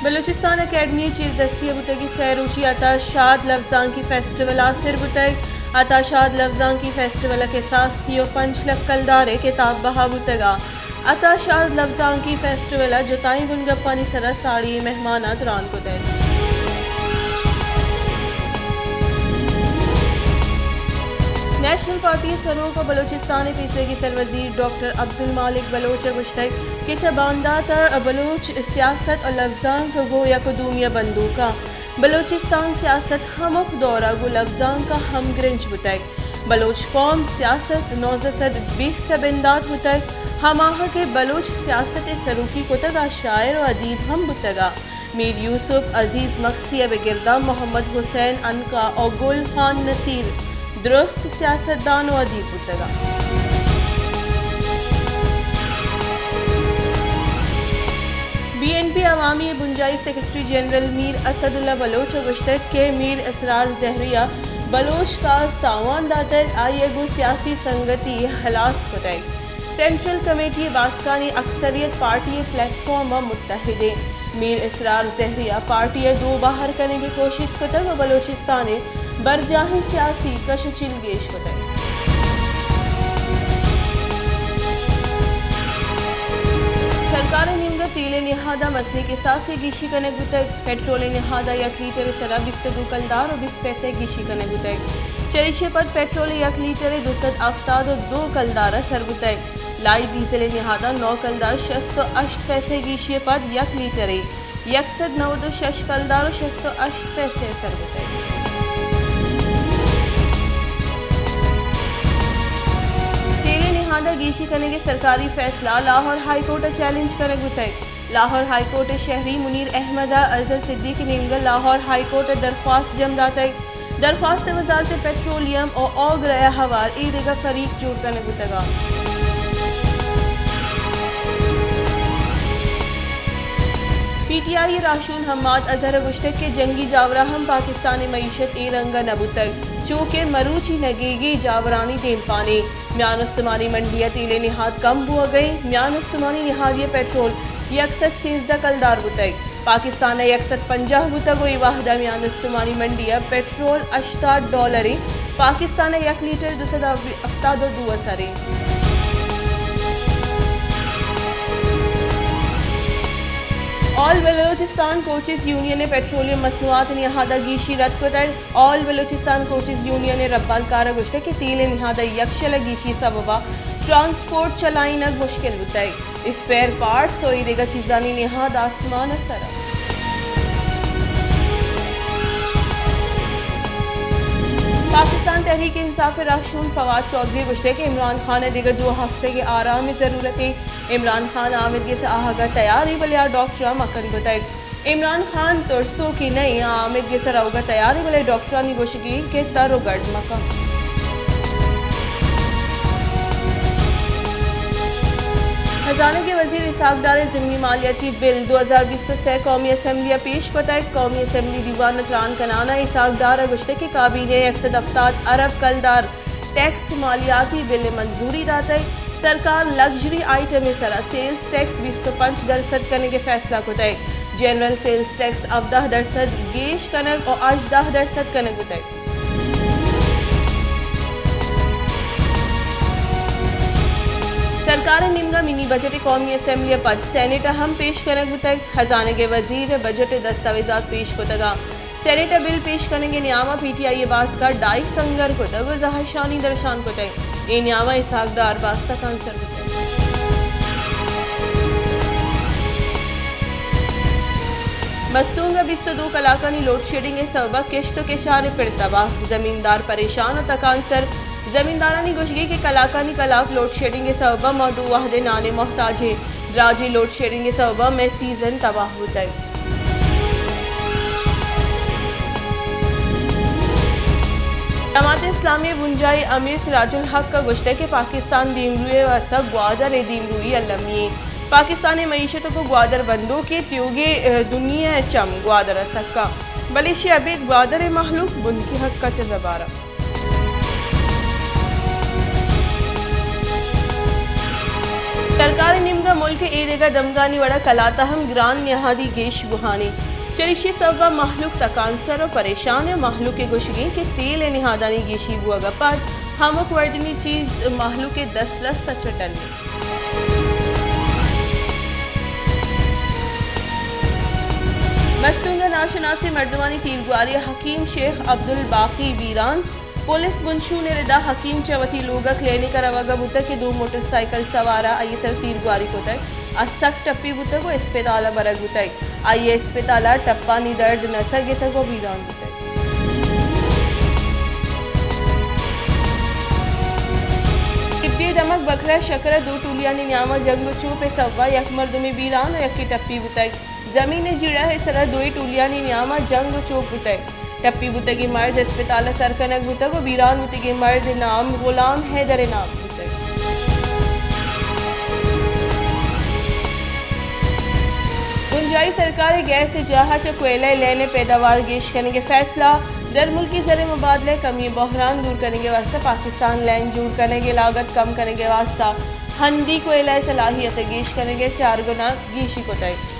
بلوچستان اکیڈمی ءِ چیردستی ءَ بوتگیں سئے روچی عطا شاد لبزانکی فیسٹیول آسر بوتگ۔ عطا شاد لبزانکی فیسٹیول ءِ کساس سی و پنچ لکھ کلدار ءِ کتاب بہا بوتگ ءُ عطا شاد لبزانکی فیسٹیول ءَ جتائیں بنگپانی سرا ساڑی مہماناں دران کتگ۔ نیشنل پارٹی ءِ سروک ءُ بلوچستان ءِ پیسریگیں سروزیر ڈاکٹر عبدالمالک بلوچ ءَ گوشتگ کہ چہ باندات ءَ بلوچ سیاست ءُ لبزانک گوں یک ءُ دومی ءَ بندوک اَنت۔ بلوچستان سیاست ہمک دور ءَ گوں لبزانک ءَ ہمگرنچ بوتگ۔ بلوچ قوم سیاست نوزدہ سد بیست ءَ بندات بوتگ، ہماہگ ءَ بلوچ سیاست ءِ سروکی کتگ ءُ شاعر ءُ ادیب ہم بوتگ ءُ میر یوسف، عزیز مکسی ءَ بگر داں محمد حسین عنقا ءُ گل خان نصیر درست سیاستدان ءُ ادیب بوتگ ءُ بی این پی عوامی بنجاہی سیکرٹری جنرل میر اسد اللہ بلوچ ءَ گوشتگ کہ میر اسرار زہری ءَ بلوچ کاس تاوان داتگ، آئی ءَ گوں سیاسی سنگتی ہلاس کتگ۔ سینٹرل کمیٹی ءِ باسکانی اکثریت پارٹی ءِ پلیٹ فارم ءَ متحد اِنت۔ میر اسرار زہری ءَ پارٹی ءَ دوبہر کنگ ءِ کوشست کتگ ءُ بلوچستان ءِ برجاہیں سیاسی کش ءُ چیل گیش کتگ۔ سرکار ءِ نیمگ ءَ تیل ءِ نہاد ءَ مزنیں کساسے گیشی کنگ بوتگ۔ پٹرول ءِ نہاد ءَ یک لیٹر ءِ سرا بیست ءُ دو کلدار ءُ بیست پیسہ گیشی کنگ بوتگ۔ چریشی ءَ پد پٹرول ءِ یک لیٹرے دو سد ہفتاد ءُ دو کلدار ءَ سر بوتگ۔ لائٹ ڈیزل ءِ نہاد ءَ نو کلدار شست ءُ ہشت پیسہ گیشی ءَ پد یک لیٹرے یک سد نود ءُ شش کلدار ءُ شست ءُ ہشت پیسہ ءَ سر بوتگ۔ تیل ءِ نہاد ءَ گیشی کنگ ءِ سرکاری فیصلہ لاہور ہائی کورٹ ءَ چیلنج کنگ بوتگ۔ لاہور ہائی کورٹ ءِ شہری منیر احمد ءَ اظہر صدیقی ءِ نیمگ ءَ لاہور ہائی کورٹ ءَ درخواست جم داتگ۔ درخواست ءَ وزارت پٹرولیم ءُ اوگرہ ءَ ہوار اے دگہ فریق جوڑ کنگ بوتگ ءُ پی ٹی آئی ءِ راہشون حماد اظہر ءَ گوشتگ کہ جنگی جاوراں ہم پاکستان ءِ معیشت اے رنگ ءَ نہ بوتگ، چو کہ مروچی نگیگی جاورانی دیمپان ایں۔ میان استمانی منڈی ءَ تیل ءِ نہاد کم بوگ ءَ ایں۔ میان استمانی نہادی ءَ پٹرول یک سد سیزدہ کلدار بوتگ۔ پاکستان ءَ یک سد پنجاہ بوتگ ءُ اے وہد ءَ میان استمانی منڈی ءَ پٹرول ہشتاد ڈالر ایں۔ پاکستان ءَ یک لیٹر دو سد ہفتاد ءُ دو ءَ سر ایں۔ آل بلوچستان کوچز یونین ءَ پٹرولیم مصنوعات ءِ نہاد ءَ گیشی رد کتگ۔ آل بلوچستان کوچز یونین ءِ ربالکار ءَ گوشتگ کہ تیل ءِ نہاد ءَ یکشل ءِ گیشی ءِ سبب ءَ ٹرانسپورٹ چلائینگ مشکل بوتگ، اسپیئر پارٹس ءُ اے دگہ چیزانی نہاد آسمان ءِ سر ءَ۔ پاکستان تحریک انصاف ءِ راہشون فواد چوہدری ءَ گوشتگ کہ عمران خان ءَ دگہ دو ہفتگ ءِ آرام ءِ ضرورت ایں۔ عمران خان ءَ آمدگس ءَ آہگ ءَ تیار ایں، بلے آ ڈاکٹر ءَ مکن کتگ۔ عمران خان ترسوکے نہ ایں، آ آمدگس ءَ روگ ءَ تیار ایں، بلے ڈاکٹرانی گوشگ ایں کہ تر ءُ گڈ مکن۔ ہزانگ ءِ وزیر اسحاق ڈار ءَ ضمنی مالیاتی بل دو ہزار بیست ءُ سئے قومی اسمبلی ءَ پیش کتگ۔ قومی اسمبلی دیوان ءَ تران کنان ءَ اسحاق ڈار ءَ گوشتگ کہ کابینہ ءَ یک سد ہفتاد ارب کلدار ٹیکس مالیاتی بل ءِ منظوری داتگ۔ سرکار لگژری آئٹم ءِ سرا سیلز ٹیکس بیست ءُ پنچ درسد کنگ ءِ فیصلہ کتگ۔ جنرل سیلز ٹیکس ہبدہ درسد گیش کنگ ءُ ہژدہ درسد کنگ بوتگ۔ سرکار ءِ نیمگ ءَ منی بجٹ قومی اسمبلی ءَ پد سینیٹ ءَ ہم پیش کنگ بوتگ۔ ہزانگ ءِ وزیر ءَ بجٹ ءِ دستاویزات پیش کتگ ءُ سینیٹ ءَ بل پیش کنگ ءِ نیام ءَ پی ٹی آئی ءِ باسک ءَ ڈائش سنگر کتگ ءُ زہرشانی درشان کتگ۔ اے نیام ءَ اسحاق ڈار باز تکانسر بوتگ۔ مستونگ ءَ بیست ءُ دو کلاکانی لوڈ شیڈنگ ءِ سبب ءَ کشت ءُ کشار ءِ پڑ تباہ، زمیندار پریشان ءُ تکانسر۔ زمیندارانی گوشگ ایں کہ کلاکانی کلاک لوڈ شیڈنگ ءِ سبب ءَ ما دو وہد ءِ نان ءِ محتاج ایں۔ دراجیں لوڈ شیڈنگ ءِ سبب ءَ مئے سیزن تباہ بوتگ۔ جماعت اسلامی ءِ بنجاہی امیر سراج الحق ءَ گوشتگ کہ پاکستان دیمروئی ءِ واستہ گوادر ءِ دیمروئی المی ایں۔ پاکستان ءِ معیشت ءَ کت گوادر بندوک ایں، تیوگیں دنیا ءِ چم گوادر ءَ سکا، بلے ایشی ءَ ابید گوادر ءِ مہلوک بنکی حق ءَ چہ زبارا۔ سرکار ءِ نیمگ ءَ ملک ءِ اے دگہ دمگانی وڑ ءَ کلات ءَ ہم گران نہادی گیش بوھان اِنت۔ چریشی ءِ سوب ءَ مہلوک تکانسر ءُ پریشان اِنت۔ مہلوک ءِ گوشگ اِنت کہ تیل ءِ نہادانی گیشی بوگ ءَ پد ہمک وردنی چیز مہلوک ءِ دسترس ءَ چہ ڈن اِنت۔ مستونگ ءَ ناشناسیں مردمانی تیرگواری ءَ حکیم شیخ عبدالباقی بیران۔ پولیس بنشون ءِ ردا حکیم چہ وتی لوگ ءَ کلینک ءَ روگ ءَ بوتگ کہ دو موٹر سائیکل سوار ءَ آئی ءِ سر ءَ تیرگواری کتگ ءُ سک ٹپی بوتگ ءُ اسپتال ءَ برگ بوتگ۔ آئی ءَ اسپتال ءَ ٹپانی درد نہ سگتگ ءُ بیران بوتگ۔ طبی ءِ دمگ بکرہ شکر ءَ دو ٹولیانی نیام ءَ جنگ ءُ چوپ ءِ سوب ءَ یک مردمے بیران ءُ یکے ٹپی بوتگ۔ زمین ءِ جیڑہ ءِ سرا دوئیں ٹولیانی نیام ءَ جنگ ءُ چوپ بوتگ۔ ٹپی بوتگیں مرد اسپتال ءَ سر کنگ بوتگ ءُ بیران بوتگیں مرد ءِ نام غلام حیدر ءِ نام بوتگ۔ بنجاہی سرکار ءِ گیس ءِ جاہ ءَ چہ کوئلہ ءِ لین ءِ پیداوار گیش کنگ ءِ فیصلہ، درملکی زر ءِ مبادلہ ءِ کمی ءِ بحران دور کنگ ءِ واستہ پاکستان لین جوڑ کنگ ءِ لاگت کم کنگ ءِ واستہ ہندی کوئلہ ءِ صلاحیت ءِ گیش کنگ ءِ چار گنا گیشی کتگ۔